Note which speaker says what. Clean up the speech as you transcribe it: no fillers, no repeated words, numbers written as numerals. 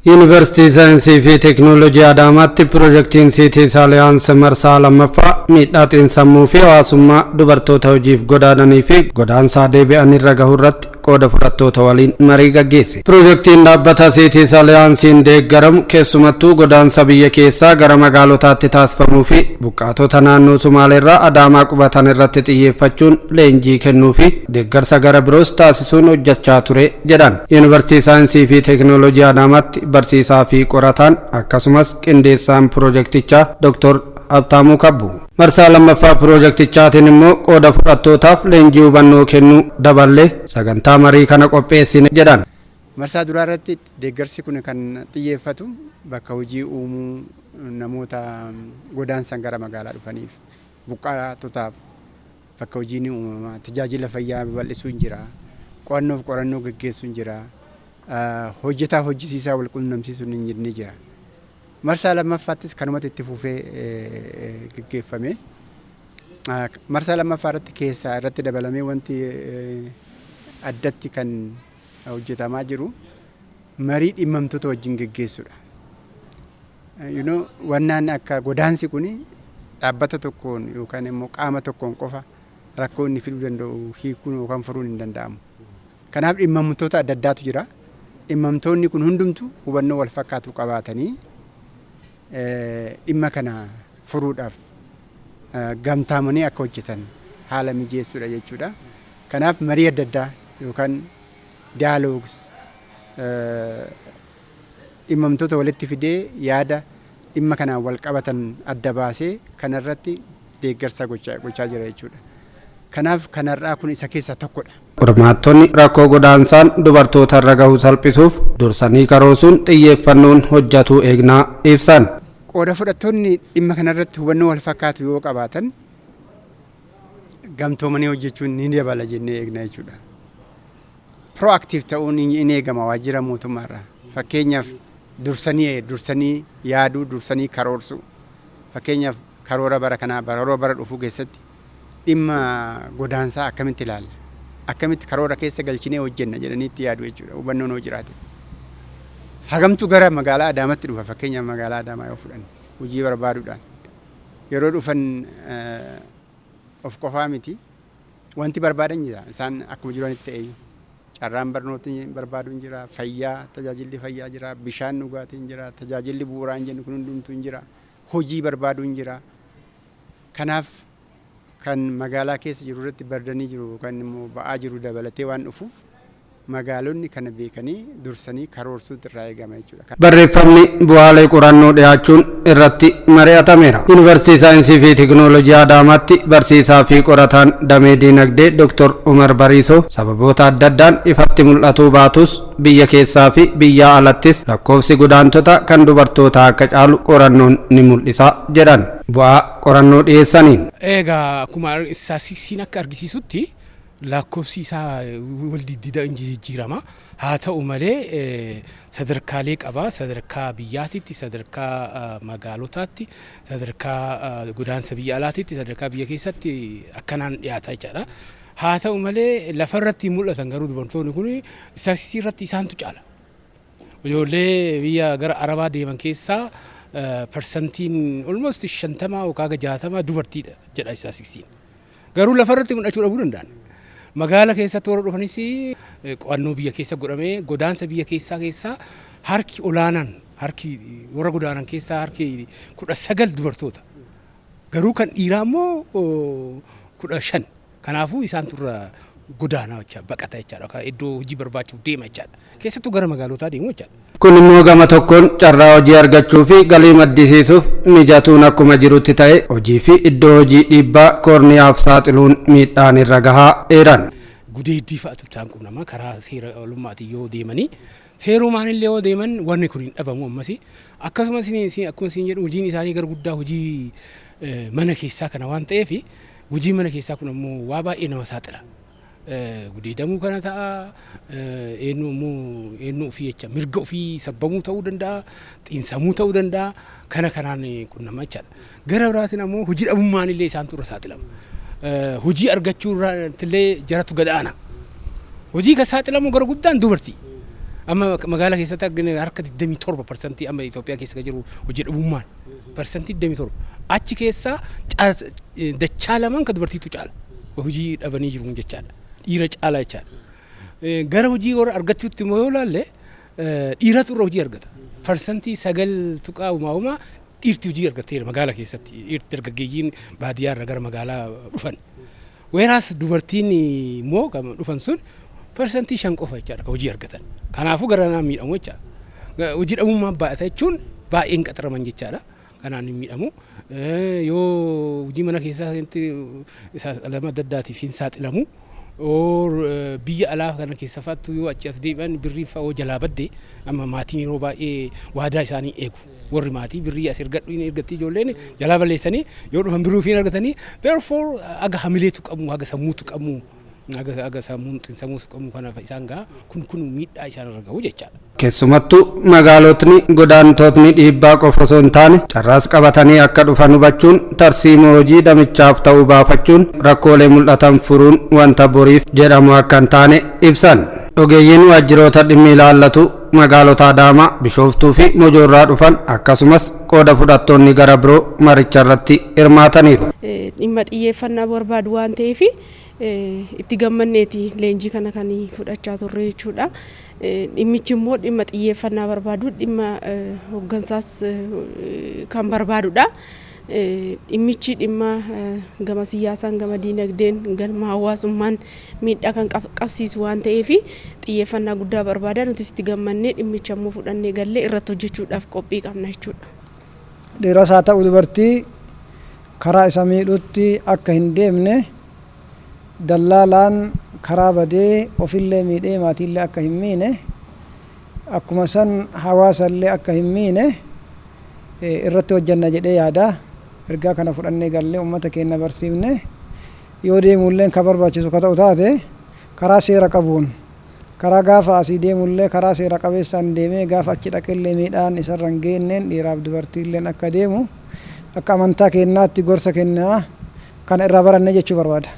Speaker 1: Yuunivarsiitii Saayinsii fi Teekinooloojii Adaamaatti Piroojeektiin Cities Alliance marsaa lammaffaa miidhaa xiinsammuu fi hawaasummaa dubartoota hojiif godaananii fi godaansaa deebi'an irra gahu irratti qooda fudhattoota waliin marii gaggeesse. Piroojeektiin dhaabbata Cities Allianceiin deeggaramu keessumattuu godaansa biyya keessaa gara magaalotaatti taasifamuu fi buqqaatota naannoo Sumaaleerraa Adaamaa qubatan irratti xiyyeeffachuun leenjii kennuu fi deeggarsa gara biroos taasisuun hojjechaa ture jedhan. Yuunivarsiitii Saayinsii fi Teekinooloojii Adaamaatti barsiisaa fi qorataan akkasumas qindeessaan piroojeektichaa Dr. Habtaamuu Kabbu. Marsaa lammaffaa piroojeektichaatiin immoo qooda fudhattootaaf leenjii hubannoo kennuu daballee sagantaa marii kana qopheessine jedhan.
Speaker 2: Marsaa duraa irratti deeggarsi kun kan xiyyeeffatu bakka hojii uumuu, namoota godaansan gara magaalaa dhufaniif, buqqaatotaaf bakka hojii ni uumama, tajaajila fayyaa babal'isuun jira, qo'annoof qorannoo gaggeessuun jira, hojjetaa hojjisiisaa wal quunnamsiisuun ni jira. Marsaa lammaffaattis kanumatti itti fufee gaggeeffame. Marsaa lammaffaa irratti keessaa irratti dabalamee wanti addatti kan hojjetamaa jiru marii dhimmamtoota wajjin geggeessuudha. Wannaan akka godaansi kun dhaabbata tokkoon yookaan immoo qaama tokkoon qofa rakkoo inni fiduu danda'u hiikuun yookaan furuun hin danda'amu. Kanaaf dhimmamtoota adda addaatu jira. Dhimmamtoonni kun hundumtu hubannoo wal fakkaatu qabaatanii dhimma kana furuudhaaf gamtaamanii akka hojjetan haala mijeessuudha jechuudha. Kanaaf marii adda addaa yookaan dialogues dhimmamtoota walitti fidee yaada dhimma kanaan wal qabatan adda baasee kanarratti deeggarsa gochaa jira jechuudha. Kanaaf kanarraa kun isa keessaa tokkodha.
Speaker 1: Hirmaattonni rakkoo godaansaan dubartoota irra gahu salphisuuf dursanii karoorsuun xiyyeeffannoon hojjetu eegnaa ibsan.
Speaker 2: Qooda fudhattoonni dhimma kanarratti hubannoo wal fakkaatu yoo qabaatan, gamtoomanii hojjechuun ni dabala jennee eegna jechuudha. Proactive ta'uun in eegama waajjira mootummaarraa. Fakkeenyaaf dursanii yaaduu, dursanii karoorsuu. Fakkeenyaaf karoora bara kanaa, karoora bara dhufuu keessatti dhimma godaansaa akkamitti ilaalla? Akkamitti karoora keessa galchinee hojjenna jedhanii itti yaadu jechuudha. Hubannoon hoo jiraate. Hagamtu gara magaalaa Adaamaatti dhufa? Fakkeenyaaf magaalaa Adaamaa yoo fudhanne, hojii barbaaduudhaan. Yeroo dhufan of qofaa miti. Wanti barbaadan jira. Isaan akkuma jiranitti ta'eyyuu. Carraan barnootni barbaaduun jira, fayyaa, tajaajilli fayyaa jira, bishaan dhugaatiin jira, tajaajilli bu'uuraa hin jennu kun hundumtuu hin jira, hojii barbaaduun jira. Kanaaf kan magaalaa keessa jiru irratti bardanii jiru yookaan immoo ba'aa jiru dabalatee waan dhufuuf, magaalonni kana beekanii dursanii karoorsuutu irraa eegama jechuudha.
Speaker 1: Barreeffamni bu'aalee qorannoo dhiyaachuun irratti mari'atameera. Yuunivarsiitii Saayinsii fi Teekinooloojii Adaamaatti barsiisaa fi qorataan damee diinagdee Dr. Umar Bariisoo sababoota adda addaan ifatti mul'atuu baatus, biyya keessaa fi biyya alattis lakkoofsi godaantota kan dubartootaa akka caalu qorannoon ni mul'isa jedhan bu'aa qorannoo dhiyeessaniin.
Speaker 3: Egaa akkuma istaatistiksiin akka argisiisutti, lakkoofsi isaa wal diddida jijjiirama. Haa ta'u malee sadarkaalee qaba. Sadarkaa biyyaatitti, sadarkaa magaalotaatti, sadarkaa godaansa biyya alaatitti, sadarkaa biyya keessatti akkanaan dhiyaata jechaadha. Haa ta'u malee lafarratti mul'atan garuu dubartoonni kun istaatistiksii irratti isaantu caala. Ijoollee biyya gara Arabaa deeman keessaa parsantiin almost 50 yookaan 60 dubartiidha jedha istaatistiksiin. Garuu lafarratti mul'achuu dhabuu danda'an. Magaala keessatti warra dhufanis, qo'annoo biyya keessa godhamee, godaansa biyya keessaa keessaa harki olaanaan, harki warra godaanan keessaa harki 19 dubartoota. Garuu kan dhiiraa immoo 15. Kanaafuu isaan turra godaanaa jecha baqata jechaadha. Iddoo hojii barbaachuuf deema jechaadha. Keessattuu gara magaalotaa deemu jechaadha.
Speaker 1: Kun immoo gama tokkoon carraa hojii argachuu fi galii maddisiisuuf mijatuun akkuma jirutti ta'e, hojii fi iddoo hojii dhiibbaa koorniyaaf saaxiluun miidhaan irra gahaa eeran.
Speaker 3: Gudeeddii fa'atu isaan qunnama. Karaa seera olummaatiin yoo deemanii, seerumaan illee yoo deeman, wanni kun hin dhabamu ammas. Akkasumas akkuma isin jedhu, hojiin isaanii gara guddaa hojii mana keessaa kana waan ta'eef, hojii mana keessaa kun ammoo waa baay'ee nama saaxila. Gudeedamuu kana ta'a, eenyu immoo eenyu ofii jecha mirga ofii sabbamuu ta'uu danda'a, xiinsamuu ta'uu danda'a, kana kanaan qunnama jechaadha. Gara biraatiin ammoo hojii dhabummaan illee isaantu irra saaxilama. Hojii argachuu irraa illee jaratu gad aana. Hojii kan saaxilamu gara guddaan dubartii. Amma magaalaa keessatti argina harka 27% amma Itoophiyaa keessa kan jiru hojii dhabummaan 27%. Achi keessaa dachaa lamaan kan dubartiitu caala. Hojii dhabanii jiru jechaadha. Dhiira caala jechaadha. Gara hojii warra argachuutti immoo yoo ilaalle, dhiiratu irra hojii argata. 9.00 dhiirti hojii argatteera magaalaa keessatti, dhiirti dargaggeeyyiin baadiyyaa irra gara magaalaa dhufan. Whereas dubartiin immoo kan dhufan sun 5% qofa jechaadha kan hojii argatan. Kanaafuu gara naan miidhamu jechaadha. Hojii dhabummaan baay'ata jechuun baay'een qaxaraman jechaadha. Kanaan hin miidhamu. Yoo hojii mana keessaa saaxilama adda addaatiif hin saaxilamu. Biyya alaa kana keessa fa'aattu yoo achi as deebi'an, birrii fa'aa yoo jalaa badde, amma maatiin yeroo baay'ee waadaa isaanii eegu. Warri maatii birrii as ergadhu hin ergatti, ijoolleen jalaa balleessanii yoo dhufan birrii ofii argatanii, therefore aga hamileetu qabu, haga sammuutu qabu, aga sammuun xiinsammuutu qabu, kanaaf isaan gaha kun miidhaa isaan irra gahu jechaadha.
Speaker 1: Keessumattuu magaalotni godaantotni dhiibbaa qofa osoo hin taane carraas qabatanii akka dhufan hubachuun tarsiimoo hojii damichaaf ta'uu baafachuun rakkoolee mul'atan furuun wanta boriif jedhamu akka hin taane ibsan. Ogeeyyiin waajjiroota dhimmi ilaallatu magaalota Adaamaa, Bishooftuu fi Mojoorraa dhufan akkasumas qooda fudhattoonni gara biroo maricha irratti hirmaataniiru.
Speaker 4: Dhimma xiyyeeffannaa barbaadu waan ta'eef itti gammanneeti leenjii kana kan fudhachaa turre jechuudha. Dhimmichi immoo dhimma xiyyeeffannaa barbaadu, dhimma hooggansaas kan barbaadudha. Dhimmichi dhimma gama siyaasaan, gama diinagdeen, gama hawaasummaan miidhaa kan qabsiisu waan ta'eef xiyyeeffannaa guddaa barbaada. Nutis itti gammannee dhimmicha immoo fudhannee gallee irratti hojjechuudhaaf qophii qabna jechuudha.
Speaker 5: Dhiiras haa ta'u dubartii, karaa isa miidhutti akka hin deemne, dallaalaan karaa badee ofillee miidhee maatiillee akka hin miine, akkuma san hawaasallee akka hin miine irratti hojjanna jedhee yaada. Ergaa kana fudhannee gallee uummata keenya barsiifne, yoo deemullee ka barbaachisu ka ta'u taate, karaa seera qabuun, karaa gaafa asii deemullee karaa seera qabeessaan deemee, gaafa achi dhaqellee miidhaan isarra hin geenneen, dhiiraaf dubartiilleen akka deemu akka amantaa keenyaatti gorsa kennaa kana irraa baranne jechuu barbaada.